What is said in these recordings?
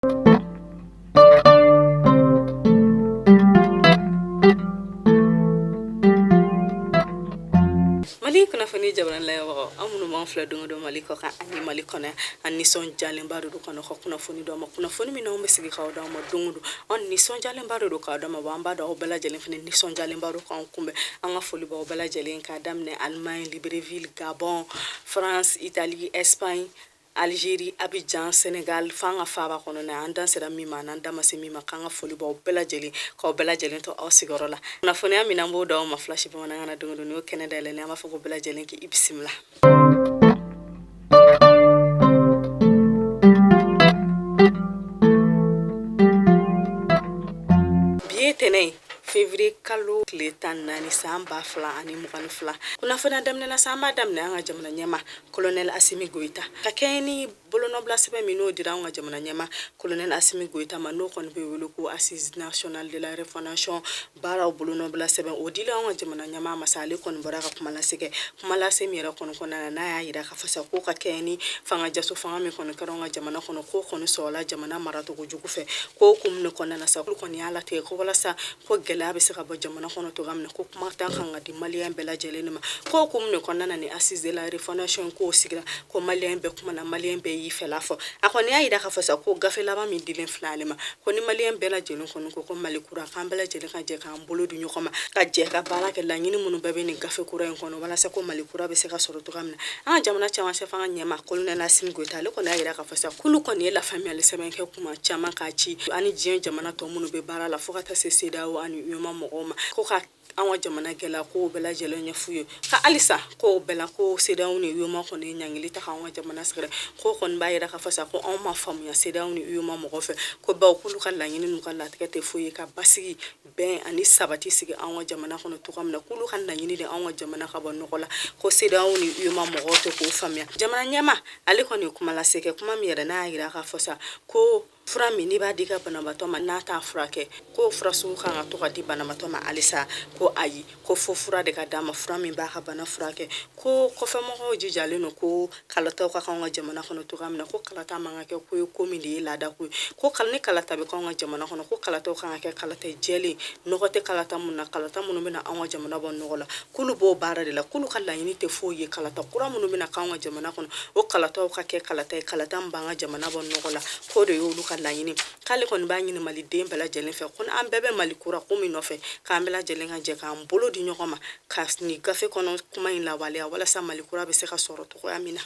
Mali kunnafoni jabarani lajɛbagaw, aw minnu b'an filɛ don o don Mali kɔ kan ani Mali kɔnɔ, an nisɔndiyalenba de don ka n'aw ka kunnafoni d'aw ma, kunnafoni min anw bɛ sigi k'aw d'aw ma don o don. An nisɔndiyalenba de don k'aw d'aw ma, wa an b'a dɔn aw bɛɛ lajɛlen fana nisɔndiyalenba don k'anw kunbɛn. An ka foli b'aw bɛɛ lajɛlen k'a daminɛ Allemagne, Libreville, Gabon, France, Italie, Espagne, Algérie, Abidjan, Sénégal, f'an ka faaba kɔnɔna, an dan sera min ma, an da ma se min ma, k'an ka foli b'aw bɛɛ lajɛlen, k'aw bɛɛ lajɛlen to aw sigiyɔrɔ la. Kunnafoniya min an b'o d'aw ma Flash bamanankan na don o don, n'o kɛnɛ dayɛlɛlen, an b'a fɔ ko bɛɛ lajɛlen k'i bisimila. Bi ye tɛnɛn ye, février kalo tile 14, san 2022. Kunnafoniya daminɛna sa, an b'a daminɛ an ka jamana ɲɛmaa Colonel Assimi Goïta ka kɛɲɛ ni bolonɔbila sɛbɛn min n'o dira an ka jamana ɲɛmaa Colonel Assimi Goïta ma, n'o kɔni bɛ wele ko Assise nationale de la refondation baaraw bolonɔbila sɛbɛn, o dila an ka jamana ɲɛmaa ma sa. Ale kɔni bɔra ka kuma lase kɛ, kuma lase min yɛrɛ kɔni kɔnɔna na, n'a y'a jira k'a fɔ sa ko ka kɛɲɛ ni fanga jaso fanga min kɔni kɛra an ka jamana kɔnɔ, k'o kɔni sɔrɔla jamana maracogo jugu fɛ, k'o hukumu de kɔnɔna na sa, olu kɔni y'a latigɛ ko walasa ko gɛlɛya bɛ se ka bɔ jamana kɔnɔ cogoya min na, ko kuma tan kan ka di maliyɛn bɛɛ lajɛlen de ma. K'o hukumu de kɔnɔna na ni Assise de la refondation k'o sigira, ko maliyɛn bɛɛ kumana, maliyɛn bɛɛ y'i fɛla fɔ. A kɔni y'a jira k'a fɔ sa ko gafe laban min dilen filɛ ale ma, ko ni maliyɛn bɛɛ lajɛlen kɔni ko ko Mali kura, k'an bɛɛ lajɛlen ka jɛ k'an bolo di ɲɔgɔn ma, ka jɛ ka baara kɛ laɲini minnu bɛɛ bɛ nin gafe kura in kɔnɔ, walasa ko Mali kura bɛ se ka sɔrɔ cogoya min na. An ka jamana cɛmancɛ fanga ɲɛmaa Colonel Assimi Goïta, ale kɔni y'a jira k'a fɔ sa k'olu kɔni ye lafaamuyali sɛbɛn kɛ kuma caman k'a ci ani diɲɛ jamana tɔ minnu bɛ baara la, fo ka taa se CEDEAO ani UEMOA mɔgɔw ma, ko ka an ka jamana gɛlɛya kow bɛɛ lajɛlen ɲɛf'u ye, ka halisa k'o bɛɛ la ko CEDEAO ni UEMOA kɔni ye ɲangili ta k'an ka jamana sɛgɛrɛ. K'o kɔni b'a jira k'a fɔ sa ko anw ma faamuya CEDEAO ni UEMOA mɔgɔw fɛ, ko bawo k'olu ka laɲini n'u ka latigɛ tɛ foyi ye ka basigi, bɛn ani sabati sigi an ka jamana kɔnɔ cogoya min na, k'olu ka laɲini de an ka jamana ka bɔ nɔgɔ la, ko CEDEAO ni UEMOA mɔgɔw tɛ k'o faamuya. Jamana ɲɛmaa ale kɔni ye kuma lase kɛ, kuma min yɛrɛ n'a y'a jira k'a fɔ sa ko fura min n'i b'a di ka banabaatɔ ma n'a t'a furakɛ, k'o fura sugu kan ka to ka di banabaatɔ ma halisa, ko ayi, ko fo fura de ka d'a ma, fura min b'a ka bana furakɛ. Ko kɔfɛmɔgɔw jijalen don ko kalataw ka k'anw ka jamana kɔnɔ cogoya min na, ko kalata man ka kɛ ko ye ko min de ye laada ko ye, ko ni kalata bɛ k'anw ka jamana kɔnɔ, ko kalataw kan ka kɛ kalata jɛlen, nɔgɔ tɛ kalata minnu na, kalata minnu bɛna anw ka jamana bɔ nɔgɔ la, k'olu b'o baara de la, k'olu ka laɲini tɛ foyi ye kalata kura minnu bɛna k'anw ka jamana kɔnɔ, o kalataw ka kɛ kalata ye, kalata min b'an ka jamana bɔ nɔgɔ la, k'o de y'olu ka laɲini. K'ale kɔni b'a ɲini maliden bɛɛ lajɛlen fɛ ko an bɛɛ bɛ Mali kura ko min nɔfɛ, k'an bɛɛ lajɛlen ka jɛ k'an bolo di ɲɔgɔn ma ka nin gafe kɔnɔ kuma in lawaleya, walasa Mali kura bɛ se ka sɔrɔ cogoya min na.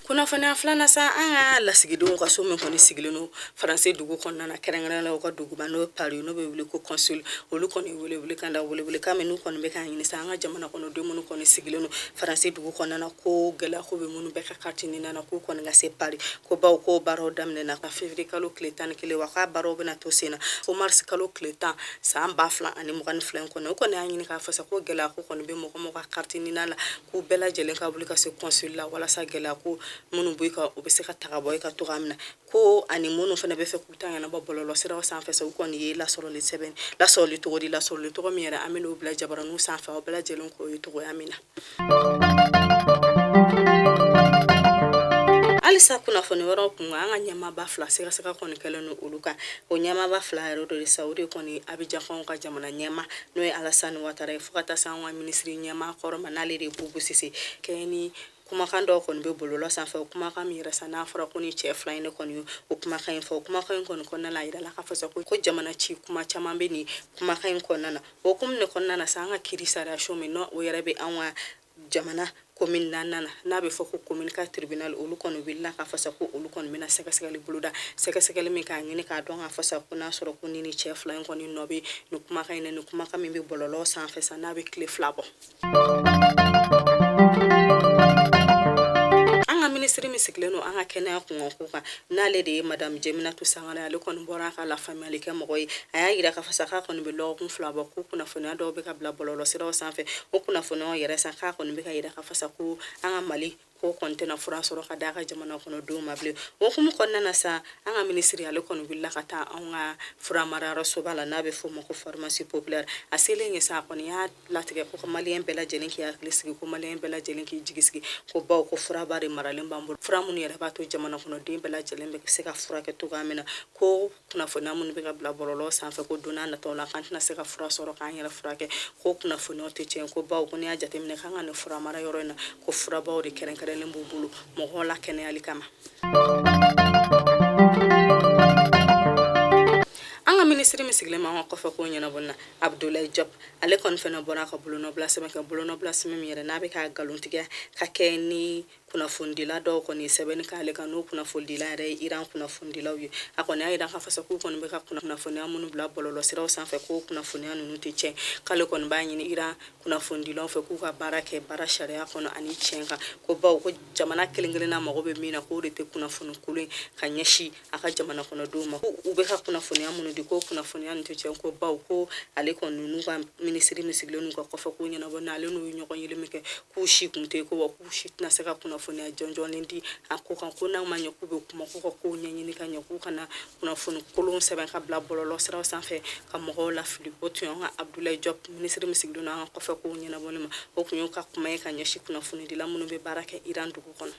Kunnafoniya filanan sa, an ka lasigidenw ka so min kɔni sigilen don Faransi dugu kɔnɔna na, kɛrɛnkɛrɛnnenya la u ka duguba n'o ye Paris, n'o bɛ wele ko consul, olu kɔni welewelekan da, welewelekan min n'u kɔni bɛ k'a ɲini sa an ka jamana kɔnɔden minnu kɔni sigilen don Faransi dugu kɔnɔna na, ko gɛlɛya ko bɛ minnu bɛɛ ka carte NINA na, k'u kɔni ka se Paris, ko bawo ko baaraw daminɛna ka février kalo tile 11, wa k'a baaraw bɛna to sen na fo mars kalo tile 10, san 2022 in kɔnɔ. U kɔni y'a ɲini k'a fɔ sa ko gɛlɛya ko kɔni bɛ mɔgɔ mɔgɔ ka carte NINA la, k'u bɛɛ lajɛlen ka wuli ka se consul la, walasa gɛlɛya ko minnu b'i kan, u bɛ se ka ta ka bɔ i kan cogoya min na. Ko ani minnu fana bɛ fɛ k'u ta ɲɛnabɔ bɔlɔlɔ siraw sanfɛ sa, u kɔni ye lasɔrɔli sɛbɛn, lasɔrɔli cogo di, lasɔrɔli tɔgɔ min yɛrɛ an bɛn'o bila jabaraninw sanfɛ, aw bɛɛ lajɛlen k'o ye cogoya min na. Halisa kunnafoni wɛrɛw kun, an ka ɲɛmaaba fila sɛgɛsɛgɛ kɔni kɛlen don olu kan. O ɲɛmaaba fila yɛrɛ dɔ de sa, o de kɔni Abijankaw ka jamana ɲɛmaa n'o ye Alasani Watara ye, fo ka taa se an ka minisiri ɲɛmaa kɔrɔ ma n'ale de ye Bubu Sise kɛ. Ni kumakan dɔw kɔni bɛ bɔlɔlɔ sanfɛ, o kumakan min yɛrɛ sa n'a fɔra ko ni cɛ fila in de kɔni ye o kumakan in fɔ, o kumakan in kɔni kɔnɔna la, a yirala k'a fɔ sa ko jamana ci kuma caman bɛ nin kumakan in kɔnɔna na. O hukumu de kɔnɔna na sa, an ka kiri sariya so min n'o yɛrɛ bɛ an ka jamana commune naaninan na, n'a bɛ fɔ ko commune 4 tribunal, olu kɔni wulila k'a fɔ sa ko olu kɔni bɛna sɛgɛsɛgɛli boloda, sɛgɛsɛgɛli min k'a ɲini k'a dɔn k'a fɔ sa ko n'a sɔrɔ ko ni ni cɛ fila in kɔni nɔ bɛ nin kumakan in na, nin kumakan min bɛ bɔlɔlɔ sanfɛ sa n'a bɛ tile 2 bɔ. An ka minisiri min sigilen don an ka kɛnɛya kunkanko kan, n'ale de ye madame Jeminatu Sangare, ale kɔni bɔra a ka lafaamuyali kɛ mɔgɔ ye. A y'a jira k'a fɔ sa k'a kɔni bɛ lɔgɔkun 2 bɔ ko kunnafoniya dɔw bɛ ka bila bɔlɔlɔ siraw sanfɛ. O kunnafoniyaw yɛrɛ sa, k'a kɔni bɛ ka jira k'a fɔ sa ko an ka Mali ko kɔni tɛna fura sɔrɔ ka d'a ka jamana kɔnɔdenw ma bilen. O hukumu kɔnɔna na sa, an ka minisiri ale kɔni wulila ka taa anw ka fura marayɔrɔsoba la, n'a bɛ f'o ma ko pharmacie populaire. A selen yen sa, a kɔni y'a latigɛ ko ka maliyɛn bɛɛ lajɛlen k'i hakili sigi, ko maliyɛn bɛɛ lajɛlen k'i jigi sigi, ko bawo ko furaba de maralen b'an bolo, fura minnu yɛrɛ b'a to jamana kɔnɔden bɛɛ lajɛlen bɛ se ka furakɛ cogoya min na. Ko kunnafoniya minnu bɛ ka bila bɔlɔlɔ sanfɛ ko don n'a nataw la k'an tɛna se ka fura sɔrɔ k'an yɛrɛ furakɛ, ko kunnafoniyaw tɛ tiɲɛ, ko bawo ko n'i y'a jateminɛ k'an ka nin fura mara yɔrɔ in na, ko furabaw de kɛrɛnkɛrɛnlen b'u bolo mɔgɔw la kɛnɛyali kama. An ka minisiri min sigilen b'an ka kɔfɛ ko ɲɛnabɔ na, Abdoulaye Diop, ale kɔni fana bɔra ka bolonɔbila sɛbɛn kɛ, bolonɔbila sɛbɛn min yɛrɛ n'a bɛ ka nkalontigiya ka kɛ ni kunnafonidila dɔw kɔni sɛbɛnni k'ale kan, n'o kunnafonidila yɛrɛ ye Iran kunnafonidilaw ye. A kɔni y'a jira k'a fɔ sa k'u kɔni bɛ ka kunnafoniya minnu bila bɔlɔlɔsiraw sanfɛ, k'o kunnafoniya ninnu tɛ tiɲɛ. K'ale kɔni b'a ɲini Iran kunnafonidilaw fɛ k'u ka baara kɛ baara sariya kɔnɔ ani tiɲɛ kan, ko bawo ko jamana kelen-kelenna mago bɛ min na, k'o de tɛ kunnafoni kolon ye ka ɲɛsin a ka jamana kɔnɔdenw ma, ko u bɛ ka kunnafoniya minnu di, ko kunnafoniya ninnu tɛ tiɲɛ, ko bawo ko ale kɔni n'u ka minisiri min sigilen n'u ka kɔfɛ ko ɲɛnabɔ n'ale n'u ye ɲɔgɔn yeli min kɛ, k'u si kun tɛ ko wa k'u si tɛna se ka kunnafoniya jɔnjɔnlen di a ko kan, ko n'a ma ɲɛ k'u bɛ kuma, k'u ka kow ɲɛɲini ka ɲɛ, k'u kana kunnafoni kolon sɛbɛn ka bila bɔlɔlɔ siraw sanfɛ ka mɔgɔw lafili. O tun y'an ka Abdoulaye Diop, minisiri min sigilen don an ka kɔfɛ kow ɲɛnabɔli ma, o tun y'o ka kuma ye ka ɲɛsin kunnafonidila minnu bɛ baara kɛ Iran dugu kɔnɔ.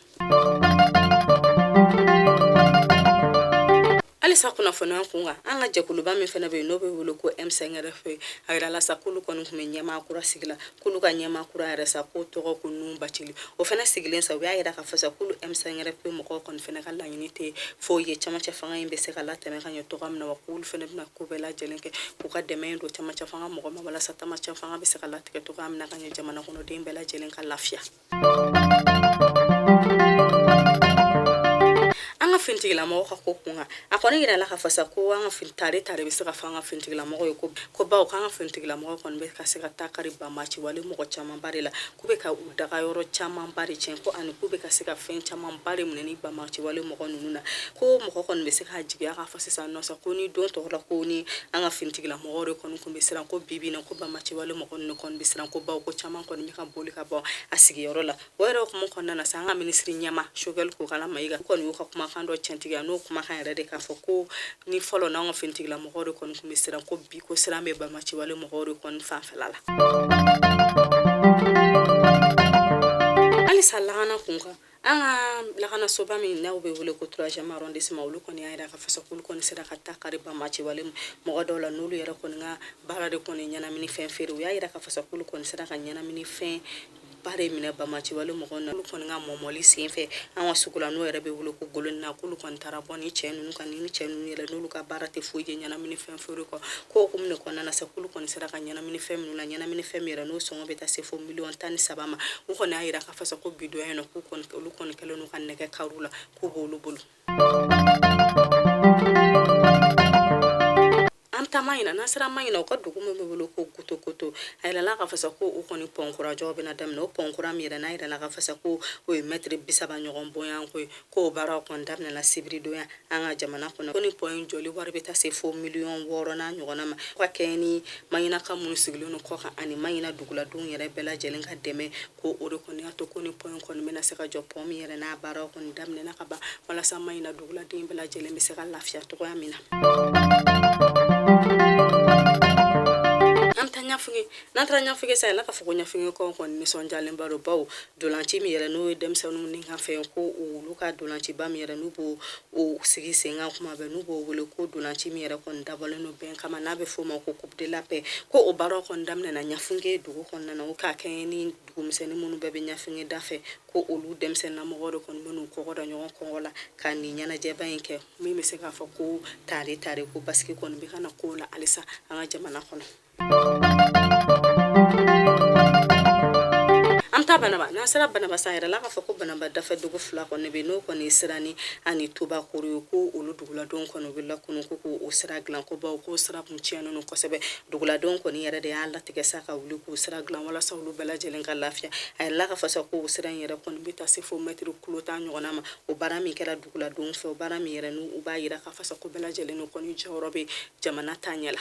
Halisa kunnafoniya kun kan, an ka jɛkuluba min fana bɛ yen n'o bɛ wele ko M5RFP, a yirala sa k'olu kɔni tun bɛ ɲɛmaa kura sigi la, k'olu ka ɲɛmaa kura yɛrɛ sa k'o tɔgɔ ko Nuhu Bacili. O fana sigilen sa, u y'a yira k'a fɔ sa k'olu M5RFP mɔgɔw kɔni fana ka laɲini tɛ foyi ye camancɛ fanga in bɛ se ka latɛmɛ ka ɲɛ cogoya min na, wa k'olu fana bɛna ko bɛɛ lajɛlen kɛ k'u ka dɛmɛ in don camancɛ fanga mɔgɔ ma walasa camancɛ fanga bɛ se ka latigɛ cogoya min na ka ɲɛ, jamana kɔnɔden bɛɛ lajɛlen ka lafiya. An ka finitigilamɔgɔw ka ko kun kan, a kɔni yirala k'a fɔ sa ko an ka fin tare tare bɛ se ka fɔ an ka finitigilamɔgɔw ye, ko bawo k'an ka finitigilamɔgɔw kɔni bɛ ka se ka taa kari banbaanci wale mɔgɔ camanba de la, k'u bɛ ka u daga yɔrɔ camanba de tiɲɛ, ko ani k'u bɛ ka se ka fɛn camanba de minɛ ni banbaanci wale mɔgɔ ninnu na, ko mɔgɔ kɔni bɛ se k'a jigiya k'a fɔ sisan nɔ sa ko ni don tɔgɔ la ko ni an ka finitigilamɔgɔw de kɔni tun bɛ siran, ko bi bi in na ko banbaanci wale mɔgɔ ninnu kɔni bɛ siran, ko bawo ko caman kɔni bɛ ka boli ka bɔ a sigiyɔrɔ la. O yɛrɛ hukumu kɔnɔna na sa, an ka minisiri ɲɛmaa Choguel Kokalla Maïga kɔni y'u ka kumakan dɔ tiɲɛtigiya, n'o kumakan yɛrɛ de k'a fɔ ko ni fɔlɔ n'an ka finitigilamɔgɔw de kɔni tun bɛ siran, ko bi ko siran bɛ banbaanci wale mɔgɔw de kɔni fanfɛla la. Halisa lakana kun kan, an ka lakanasoba min n'aw bɛ wele ko troisième arrondissement, olu kɔni y'a yira k'a fɔ sa k'olu kɔni sera ka taa kari banbaanci wale mɔgɔ dɔw la, n'olu yɛrɛ kɔni ka baara de kɔni ɲɛnamini fɛn feere. U y'a yira k'a fɔ sa k'olu kɔni sera ka ɲɛnamini fɛn ba de minɛ banbaanci wale mɔgɔw na, olu kɔni ka mɔmɔli sen fɛ an ka sugu la, n'o yɛrɛ bɛ wele ko Goloni na, k'olu kɔni taara bɔ ni cɛ ninnu kan, ni cɛ ninnu yɛrɛ n'olu ka baara tɛ foyi ye ɲɛnamini fɛn feere kɔ. Ko hukumu de kɔnɔna na sa, k'olu kɔni sera ka ɲɛnamini fɛn minnu la, ɲɛnamini fɛn min yɛrɛ n'o sɔngɔ bɛ taa se fo miliyɔn 13 ma. U kɔni y'a yira k'a fɔ sa ko bi don in na, k'u kɔni olu kɔni kɛlen don ka nɛgɛ kari u la, k'u b'olu bolo. An taa Maɲina, n'an sera Maɲina, u ka dugu min bɛ wele ko Gotokoto, a yirala k'a fɔ sa ko o kɔni pɔn kura jɔ bɛna daminɛ. O pɔn kura min yɛrɛ n'a yirala k'a fɔ sa ko o ye mɛtiri 30 ɲɔgɔn bonyanko ye, k'o baaraw kɔni daminɛna sibiridon an ka jamana kɔnɔ, ko ni pɔn in jɔli wari bɛ taa se fo miliyɔn 6 n'a ɲɔgɔnna ma, ka kɛɲɛ ni Maɲinaka minnu sigilen don kɔ kan ani Maɲina duguladenw yɛrɛ bɛɛ lajɛlen ka dɛmɛ, ko o de kɔni y'a to ko ni pɔn in kɔni bɛna se ka jɔ, pɔn min yɛrɛ n'a baaraw kɔni daminɛna ka ban, walasa Maɲina duguladen bɛɛ lajɛlen bɛ se ka lafiya cogoya min na. An bɛ taa Ɲafunke. N'an taara Ɲafunke sa, yala k'a fɔ ko Ɲafunkekaw kɔni nisɔndiyalenba don, bawo dolanci min yɛrɛ n'o ye denmisɛnninw ni ka fɛn ko olu ka dolanciba min yɛrɛ n'u b'o o sigi sen kan kuma bɛɛ, n'u b'o wele ko dolanci min yɛrɛ kɔni dabɔlen don bɛn kama, n'a bɛ f'o ma ko coupe de la paix, ko o baaraw kɔni daminɛna Ɲafunke dugu kɔnɔna na, o k'a kɛɲɛ ni dugumisɛnnin minnu bɛɛ bɛ Ɲafunke da fɛ, ko olu denmisɛnninlamɔgɔw de kɔni bɛ n'u kɔgɔ da ɲɔgɔn kɔngɔ la ka nin ɲɛnajɛba in kɛ, min bɛ se k'a fɔ ko tare tare ko basigi kɔni bɛ ka na ko la halisa an ka jamana kɔnɔ. An bɛ taa Banaba. N'an sera Banaba sa, yɛrɛ la k'a fɔ ko Banaba dafɛ dugu fila kɔni bɛ, n'o kɔni ye Sirani ani Tubakoro ye, ko olu duguladenw kɔni wulila kunun ko k'o sira dilan, ko bawo k'o sira kun tiɲɛnen don kosɛbɛ. Duguladenw kɔni yɛrɛ de y'a latigɛ sa ka wuli k'o sira dilan walasa olu bɛɛ lajɛlen ka lafiya. A yɛrɛ la k'a fɔ sa k'o sira in yɛrɛ kɔni bɛ taa se fo mɛtiri kulo 10 ɲɔgɔnna ma. O baara min kɛra duguladenw fɛ, o baara min yɛrɛ n'u b'a yira k'a fɔ sa ko bɛɛ lajɛlen kɔni jɔyɔrɔ bɛ jamana taaɲɛ la.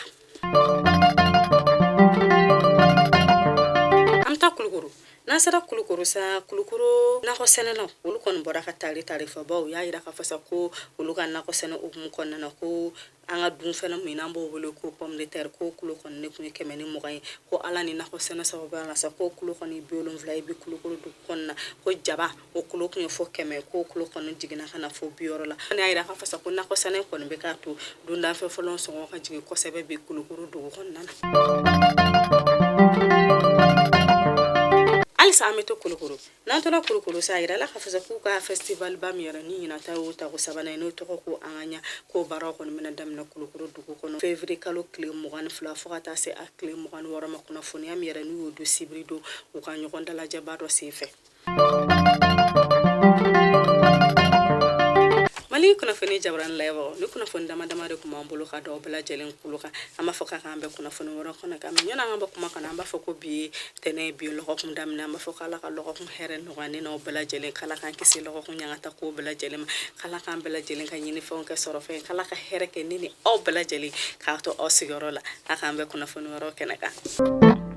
An bɛ taa Kulukoro. N'an sera Kulukoro sa, Kulukoro nakɔ sɛnɛlaw olu kɔni bɔra ka tari taarifabaw y'a jira k'a fɔ sa ko olu ka nakɔ sɛnɛ hukumu kɔnɔna na, ko an ka dunfɛn min n'an b'o wele ko pomme de terre, ko kilo kɔni ne tun ye 120 ye, ko Ala ni nakɔ sɛnɛ sababuya la sa, ko kilo kɔni 70 ye bi Kulukoro dugu kɔnɔna na, ko jaba o kilo tun ye fo 100, ko kilo kɔni jiginna ka na fo 60 la. Ne y'a jira k'a fɔ sa ko nakɔ sɛnɛ kɔni bɛ k'a to dundanfɛn fɔlɔ sɔngɔ ka jigin kosɛbɛ bi Kulukoro dugu kɔnɔna na. Halisa an bɛ to Kulukoro. N'an tora Kulukoro sa, a yirala k'a fɔ sa k'u ka festival ba min yɛrɛ ni ɲinan ta y'o tako sabanan ye, n'o tɔgɔ ko An ka ɲa, k'o baaraw kɔni bɛna daminɛ Kulukoro dugu kɔnɔ février kalo tile 22 fo ka taa se a tile 26 ma. Kunnafoniya min yɛrɛ n'u y'o don sibiri don u ka ɲɔgɔn dalajɛba dɔ senfɛ. Mali kunnafoni jabarani lajɛbagaw, ni kunnafoni dama dama de tun b'an bolo ka da aw bɛɛ lajɛlen kulo kan. An b'a fɔ k'a k'an bɛn kunnafoni wɛrɛ kɔnɔ kan. Yanni an ka bɔ kuma kɔnɔ, an b'a fɔ ko bi ye tɛnɛn, bi ye lɔgɔkun daminɛ. An b'a fɔ k'Ala ka lɔgɔkun hɛrɛ nɔgɔya ne n'aw bɛɛ lajɛlen, k'Ala k'an kisi lɔgɔkun ɲangata ko bɛɛ lajɛlen ma, k'Ala k'an bɛɛ lajɛlen ka ɲinifɛnw kɛ sɔrɔfɛn, k'Ala ka hɛrɛ kɛ ne ni aw bɛɛ lajɛlen k'a to aw sigiyɔrɔ la. A k'an bɛn kunnafoni wɛrɛw kɛnɛ kan.